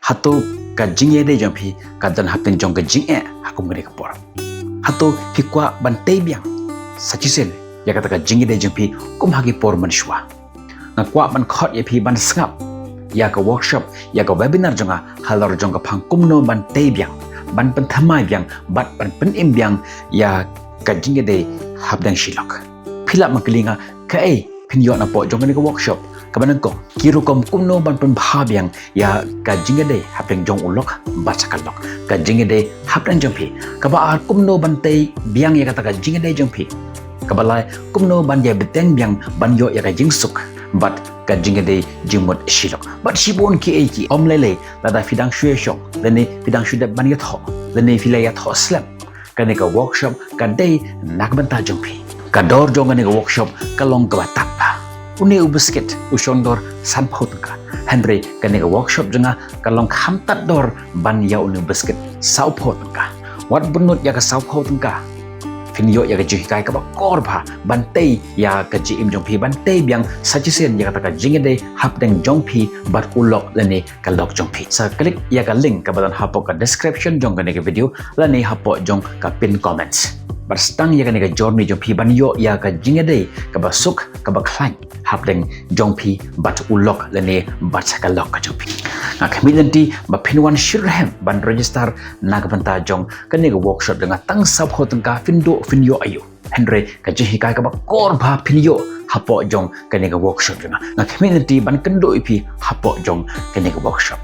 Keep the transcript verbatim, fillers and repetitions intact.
Hato ka jingïadei jong phi ka don hapdeng jong ka jingeh ha kum kane ka por? Hato phi kwah ban tei biang sa shisien ïa kata ka jingïadei jong phi kum ha ki por mynshuwa? Nga kwah ban khot ïa phi ban sngap ïa ka workshop, ïa ka webinar jong nga halor jong ka phang kumno ban tei biang, ban pynthymmai biang bad ban pynim biang ïa ka jingïadei hapdeng shi lok. Phi lah ban kylli nga, kaei phin ïoh napoh jong kane ka workshop? Kaba nyngkong, ki rukom kumno ban pynbha biang ïa ka jingïadei hapdeng jong u lok bad sa ka lok, ka jingïadei hapdeng jong phi. Kaba ar, kumno ban tei biang ïa kata ka jingïadei jong phi. Kaba lai, kumno ban ïa bteng biang ban ïoh ïa ka jingsuk bad ka jingïadei jingmut shi lok. Bad shibun kiei kiei. Ym lei lei, lada phi dang shu ïashong lane phi dang shu dep ban ïathoh lane phi la ïathoh slem, kane ka workshop ka dei na ka bynta jong phi. Ka dor jong kane ka workshop ka long kaba tad bha. Une u biscuit u shong dor sanphew tyngka, hynrei kane ka workshop jong nga ka long kham tad dor ban ïa une u biscuit sawphew tyngka. Wat bynnud ïa ka sawphew tyngka, phin ïoh ïa ka jinghikai kaba kor bha ban tei ïa ka jingim jong phi, ban tei biang sa shisien ïa kata ka jingïadei hapdeng jong phi bad u lok lane ka lok jong phi. Sa click ïa ka link kaba don hapoh ka description jong kane ka video lane hapoh jong ka pin comments. Bad sdang ïa kane ka journey jong phi ban ïoh ïa ka jingïadei kaba suk, kaba khlaiñ hapdeng jong phi bad u lok lane bad sa ka lok ka jong phi. Nga khmih lynti ba phin wan shitrhem ban register na ka bynta jong kane ka workshop jong nga. Tang sawphew tyngka, phin duh phin ïoh aïu. Hynrei ka jinghikai kaba kor bha phin ïoh hapoh jong kane ka workshop jong nga. Nga khmih lynti ban kynduh ïa phi hapoh jong kane ka workshop.